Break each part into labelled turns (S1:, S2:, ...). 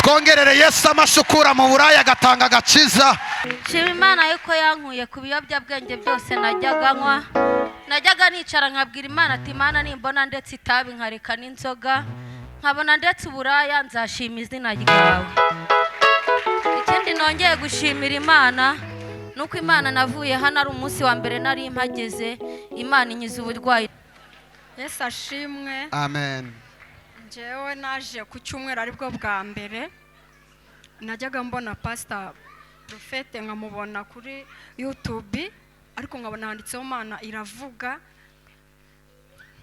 S1: Twongerere Yesu amashyi ukura mu buraya agatanga agakiza.
S2: Nshima Imana yuko yankuye ku biyobyabwenge byose najyaga nywa. Najyaga nicara nkabwira Imana ati: "Imana, nimbona ndetse itabi, nkareka n'inzoga, nkabona ndetse uburaya, nzashima izina ryawe." Ikindi nongeye gushimira Imana ni uko Imana navuye hano ari umunsi wa mbere nari mpageze, Imana inkiza uburwayi.
S3: Yesu ashimwe.
S1: Amen.
S3: Njyewe naje ku cyumweru aribwo bwa mbere. Najyaga mbona pasita porofete, nkamubona kuri YouTube, ariko nkabona handitseho Mana iravuga.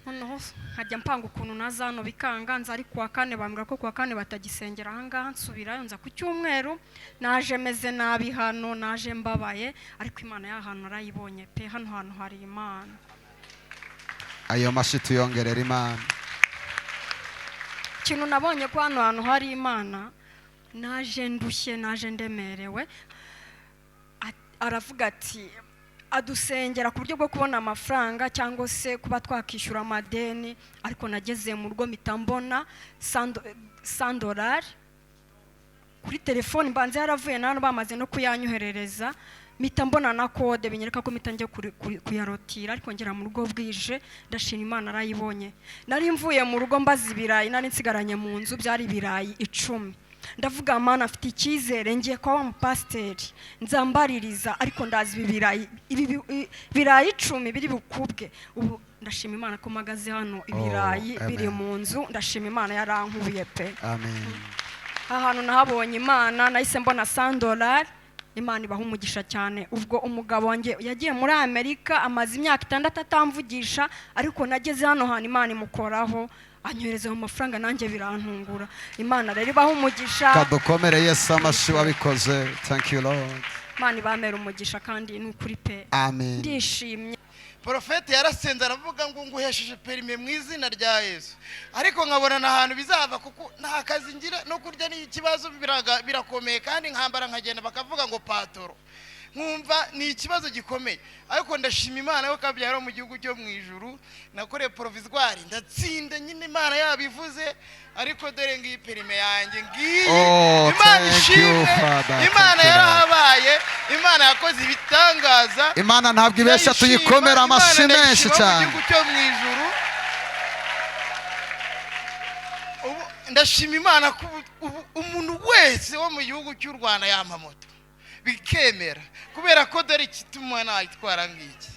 S3: Noneho nkajya mpanga ukuntu naza hano bikanga. Nza ari kuwa kane, bambwira ko kuwa kane batagisengera ahangaha. Nsubirayo, nza ku cyumweru. Naje meze nabi hano, naje mbabaye, ariko Imana y'ahantu narayibonye pe. Hano hantu hari Imana.
S1: Ayo mashyi tuyongerera Imana.
S3: Ikintu nabonye ko hano hantu hari Imana, naje ndushye, naje ndemerewe. Aravuga ati adusengera ku buryo bwo kubona amafaranga cyangwa se kuba twakishyura amadeni, ariko nageze mu rugo mpita mbona 100 dolari kuri telefoni. Mbanza yaravuye na hano, bamaze no kuyanyoherereza. Mpita mbona na code binyereka ko mpita njya kuyarotira, ariko ngera mu rugo bwije. Ndashima Imana arayibonye. Nari mvuye mu rugo mbaza ibirayi nari nsigaranye mu nzu, byari ibirayi 10. Ndavuga: "Mana, afite icyizere, ngiye kuba wa mupasiteri nzambaririza, ariko ndazi ibi birayi, ibi birayi 10 biri bukubwe." Ubu ndashima Imana ko mpagaze hano ibirayi
S1: Amen.
S3: biri mu nzu. Ndashima Imana yarankubiye pe.
S1: Amen.
S3: Ahantu nahabonye Imana, nahise mbona 100 dolari. Imana ibaha umugisha cyane. Ubwo umugabo wanjye yagiye muri Amerika, amaze imyaka 6 atamvugisha, ariko nageze hano hantu Imana imukoraho, anyohereza mu mafaranga, nanjye birantungura. Imana rero ibaha umugisha.
S1: Kadukomere Yesu amashyi wabikoze. Thank you, Lord.
S3: Imana ibamera umugisha kandi ni ukuri pe.
S1: Amen.
S3: Ndishimye.
S4: Porofeti yarasenze aravuga ngo nguhesheje perime mu izina rya Yesu, ariko nkabona nta hantu bizava kuko nta kazi ngira, no kurya ni ikibazo, birakomeye, kandi nkambara nkagenda bakavuga ngo patoro, nkumva ni ikibazo gikomeye. Ariko ndashima Imana ko kabyara mu gihugu cyo mu ijuru. Nakoreye provisoire ndatsinda nyine, Imana yabivuze. Ariko dore ngiyi perime yanjye ngiyi.
S1: Oh,
S4: Imana
S1: thank you,
S4: ishimwe.
S1: Father.
S4: Imana
S1: Thank you, Lord.
S4: yarahabaye, Imana yakoze ibitangaza.
S1: Imana ntabwo ibeshya.
S4: Ndayishima,
S1: Tuyikomera
S4: Imana
S1: amashyi menshi
S4: ndayishima mu
S1: cyane.
S4: gihugu cyo mu ijuru. Ubu ndashima Imana ko ubu umuntu wese wo mu gihugu cy'u Rwanda yampa moto bikemera, kubera ko dore igituma nayitwara ngiki.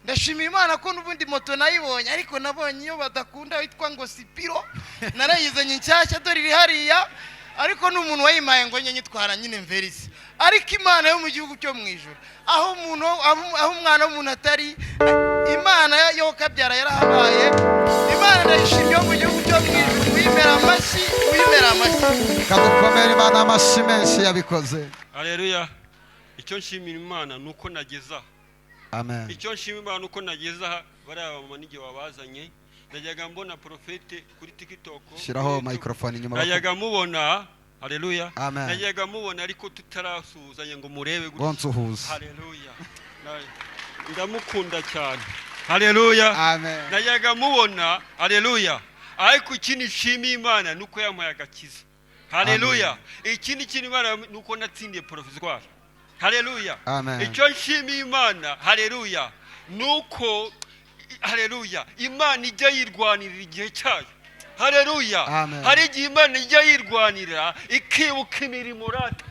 S4: Ndashima Imana ko n'ubundi moto nayibonye, ariko nabonye iyo badakunda witwa ngo sipiro, narayizanye nshyashya, dore iri hariya, ariko n'umuntu wayimpaye ngo njye nyitwara nyine mverisi. Ariko Imana yo mu gihugu cyo mu ijuru, aho umuntu aho umwana w'umuntu atari, Imana yo kabyara yarahabaye. Imana ndayishimye yo mu gihugu cyo mu ijuru. Uyimera amashyi, uyimera amashyi.
S1: Kadukomere Imana amashyi menshi yabikoze.
S5: Aleluya! Icyo nshimira Imana ni uko nageze aha.
S1: Amen.
S5: Icyo nshima Imana ni uko nageze aha. Bariya bamama n'igihe wabazanye, najyaga mbona porofete kuri TikTok.
S1: Shyiraho microphone inyuma.
S5: Najyaga mubona. Haleluya!
S1: Amen.
S5: Najyaga mubona ariko tutarasuhuzanya ngo murebe gutya.
S1: Ngo nsuhuze.
S5: Haleluya! Ndamukunda cyane. Haleluya!
S1: Amen.
S5: Najyaga mubona. Haleluya! Ariko ikindi nshimiye Imana ni uko yampaye agakiza. Haleluya! Ikindi kintu Imana ni uko natsindiye provisoire. Haleluya!
S1: Amen.
S5: Icyo nshimiye Imana, haleluya, ni uko, haleluya, Imana ijya yirwanirira igihe cyayo. Haleluya!
S1: Amen.
S5: Hari igihe Imana ijya yirwanirira, ikibuka imirimo rata.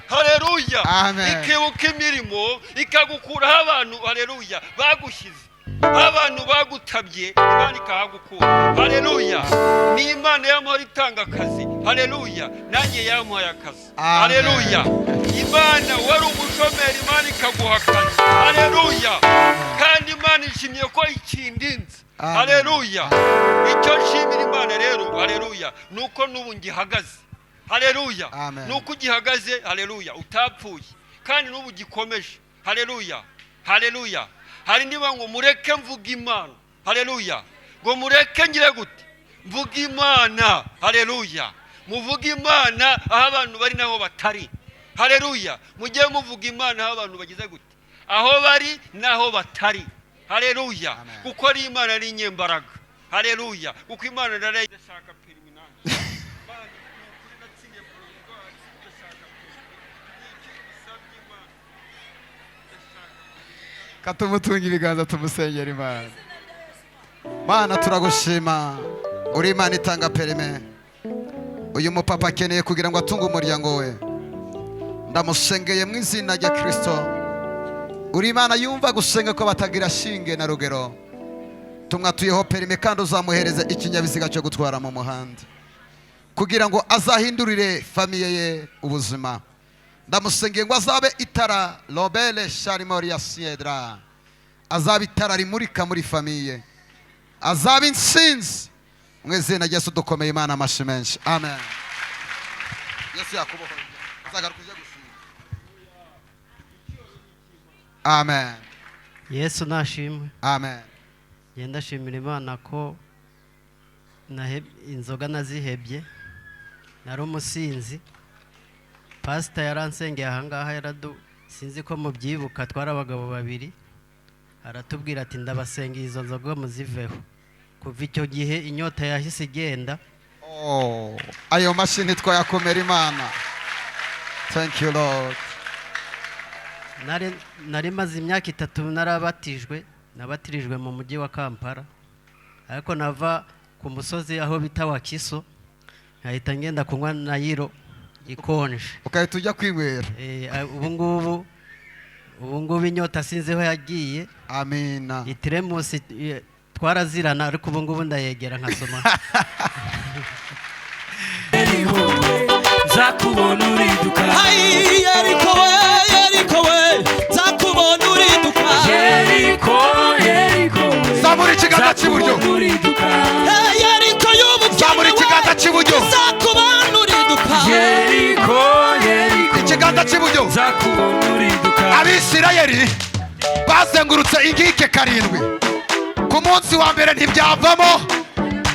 S5: Haleluya!
S1: Amen.
S5: Ikibuka imirimo, ikagukuraho abantu, haleluya, bagushyize abantu bagutabye, Imana ikahagukura. Haleluya! Ni Imana y'amahoro itanga akazi. Haleluya! Nanjye yampaye akazi.
S1: Amen.
S5: Haleluya! Imana, wari umushomeri, Imana ikaguha akazi. Haleluya! Kandi Imana ishimye ko ikindinze.
S1: Amen.
S5: Haleluya! Icyo nshimira Imana rero, haleluya, ni uko n'ubu ngihagaze. Haleluya!
S1: Amen.
S5: Ni uko ugihagaze. Haleluya! Utapfuye kandi n'ubu ugikomeje. Haleluya, haleluya! Hari niba ngo mureke mvuga Imana. Haleluya! Ngo mureke ngire gute? Mvuga Imana. Haleluya! Muvuge Imana aho abantu bari n'aho batari. Haleluya! Mujye muvuga Imana aho abantu bageze gute? Aho bari n'aho batari. Haleluya!
S1: Amen.
S5: Kuko ari Imana ari inyembaraga. Haleluya! Kuko Imana ndashaka perimi nanjye. Imana, ni ukuri natsindiye provisoire.
S1: Katumutunga ibiganza, tumusengera Imana. Mana, turagushima, uri Imana itanga permis. Uyu mupapa akeneye kugira ngo atunge umuryango we. Ndamusengeye mu izina rya Kirisito. Uri Imana yumva gusenga ko batagira shinge na rugero. Tumwatuyeho permis, kandi uzamuhereza ikinyabiziga cyo gutwara mu muhanda kugira ngo azahindurire famille ye ubuzima. Ndamusengeye ngo azabe itara, robele sharimori ya siedra, azabe itara rimurika muri famille, azaba insinzi mu izina rya Yesu. Dukomeye Imana amashyi menshi. Amen. Yesu yakubohoye, azagaruka ujya gushima. Amen.
S6: Yesu nashimwe.
S1: Amen.
S6: Ngenda ndashimira Imana ko inzoga nazihebye. Nari umusinzi. Pasita yaransengeye ahangaha, yaradu, sinzi ko mubyibuka, twari abagabo babiri, aratubwira ati: "Ndabasengeye, izo nzoga muziveho." Kuva icyo gihe inyota yahise igenda.
S1: Oh, ayo mashini twayakomera Imana. Thank you, Lord.
S6: Nari maze imyaka 3 narabatijwe. Nabatirijwe mu mujyi wa Kampala, ariko nava ku musozi aho bita Wakiso nkahita ngenda kunywa Nayiro ikonje.
S1: Ugahita ujya kwinywera.
S6: Ubu ngubu inyota sinzi aho yagiye.
S1: Amina.
S6: Iteremusi twarazirana, ariko ubu ngubu ndayegera nkasoma.
S7: Nzakubona uriduka.
S8: Hayi, Yeriko we, Yeriko we, nzakubona uriduka.
S7: Yeriko, Yeriko we.
S1: Zamura ikiganza cy'iburyo.
S7: Nzakubona uriduka.
S8: Hey, Yeriko y'ubukene
S1: Zamura
S8: we,
S1: ikiganza cy'iburyo.
S8: nzakubona uriduka.
S7: Yeriko, Yeriko.
S1: Ikiganza cy'iburyo.
S7: Nzakubona uriduka.
S1: Abisirayeli bazengurutse inkike karindwi. Ku munsi wa mbere ntibyavamo,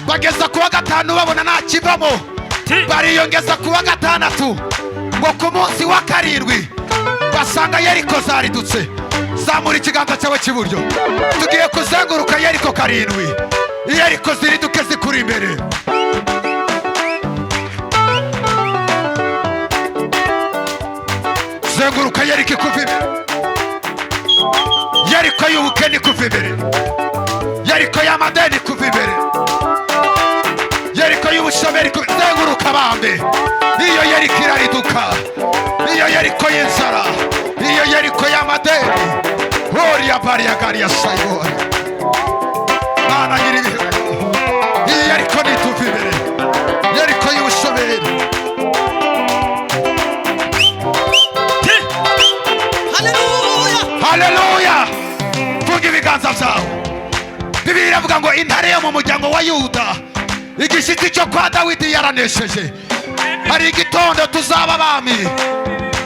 S1: bageza ku wa gatanu babona nta kivamo, bariyongeza ku wa gatandatu, ngo ku munsi wa karindwi basanga Yeriko zaridutse. Zamura ikiganza cyawe cy'iburyo, tugiye kuzenguruka Yeriko karindwi. Yeriko ziriduke zikuri imbere. Zenguruka Yeriko ikuva imbere. Yeriko y'ubukene ikuva imbere, Yeriko y'amadeni ikuva imbere, Yeriko y'ubushomeri zenguruka bambe. Iyo Yeriko irariduka, iyo Yeriko y'inzara, iyo Yeriko y'amadeni, horiya bariyagariya sayibori. Mana nyir'ibihe, iyi Yeriko nituva imbere, Yeriko y'ubushomeri.
S8: Haleluya.
S1: Haleluya! Funga ibiganza byawe. Bibiliya iravuga ngo intare yo mu muryango wa Yuda, igishyitsi cyo kwa Dawidi, yaranesheje. Hari igitondo tuzaba abami,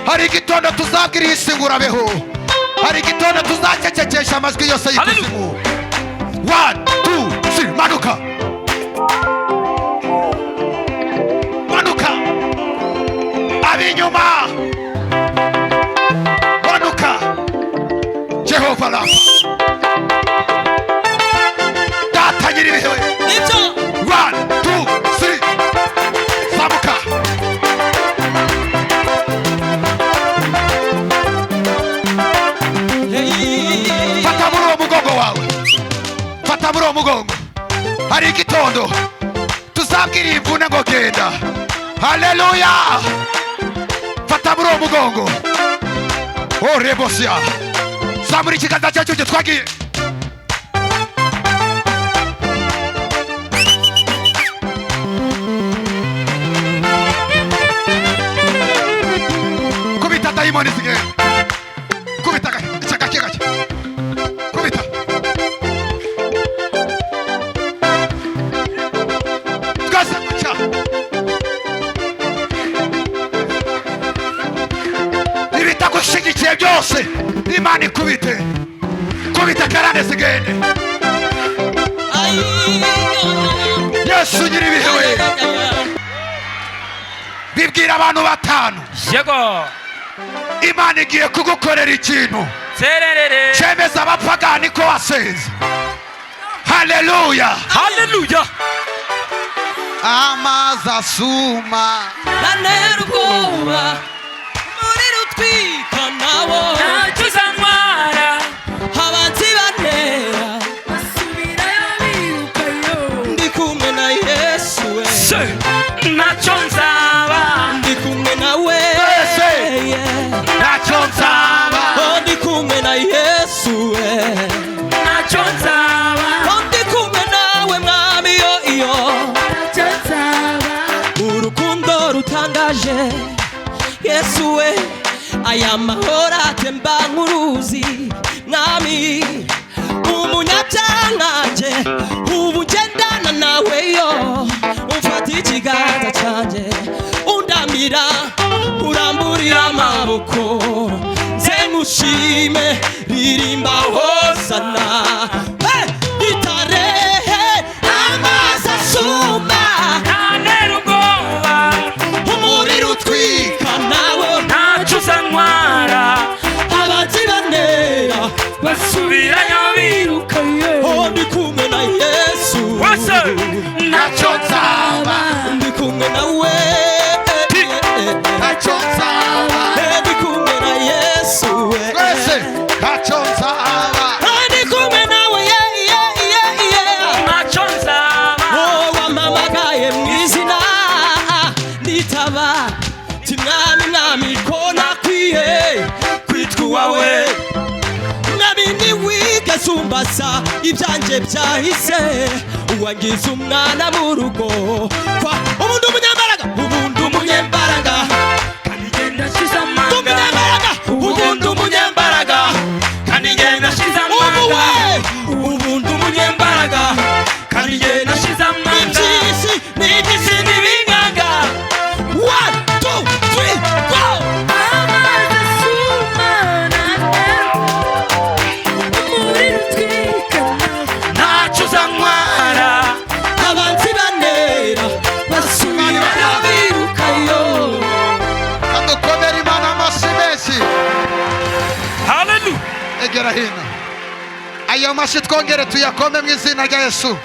S1: hari igitondo tuzabwira iyi si ngo urabeho, hari igitondo tuzacecekesha amajwi yose y'ikuzimu. One, two, three, manuka, manuka, ab'inyuma manuka. Jehova Rafa, Data nyir'ibihe.
S8: Nibyo.
S1: One, two, three, zamuka.
S8: Hey.
S1: Fata muri uwo mugongo wawe, fata muri uwo mugongo. Hari igitondo tuzabwira iyi mvune ngo genda. Haleluya! Fata muri uwo mugongo. O rebosiya, zamura ikiganza cyacu cyo twagiye. Kubita dayimoni zigenda, kubita gake gake gake, kubita. Twese guca ibitagushyigikiye byose, Imana ikubite, kubita karande zigende. Yesu nyir'ibihe we, bibwira abantu batanu.
S7: Yego.
S1: Imana igiye kugukorera ikintu
S7: Sererere.
S1: cyemeza abapagani ko wasenze. Haleluya!
S7: Haleluya.
S1: Amazi asuma.
S8: Ntantera ubwoba, umuriro utwika nawo.
S7: Ntacyo uzantwara.
S8: Haba Yanjye Yesu we, aya mahoro atemba nk'uruzi. Mwami, umunyabyaha nkanjye ubu ngendana nawe, yo umfata ikiganza cyanjye, undamira, uramburira amaboko, nze nkushime, ririmba hosana. Hey! Itarehe amazi asuma,
S7: Ntantera ubwoba.
S8: Umuriro utwika nawe,
S7: Ntacyo uzantwara.
S8: Abanzi banera,
S7: basubirayo biruka ye.
S8: Oh, ndi kumwe na Yesu.
S7: Wese.
S1: Ntacyo nzaba.
S8: Ndi kumwe nawe.
S1: Ntacyo nzaba.
S8: Ndi kumwe na Yesu.
S1: Twese, ntacyo nzaba.
S8: Ndi kumwe nawe, yeah.
S7: Ntacyo nzaba.
S8: Oh, wampamagaye mu izina nitaba, ti mwami, mwami, ko nakwiye kwitwa uwawe. Mwami, ntiwigeze umbaza ibyanjye byahise, uwangiza umwana mu rugo kwa ubundi umunyembaraga, ubundi umunyembaraga.
S7: Kandi ngenda nshize amanga.
S8: Umunyembaraga, ubundi umunyembaraga.
S7: Kandi ngenda nshize
S8: Ubu
S7: amanga.
S8: we, ubundi umunyembaraga.
S7: Kandi ngenda nshize amanga.
S8: Iby'isi n'iby'isi n'ibinganga. One, two, three, go!
S2: Amazi asuma, ntantera umuriro utwika nawe.
S7: Ntacyo uzantwara.
S8: Abanzi banera, basubira birukayo.
S1: Kadukomere Imana amashyi menshi.
S7: Haleluya.
S1: Egera hino, ayo mashyi twongere tuyakome mu izina rya Yesu.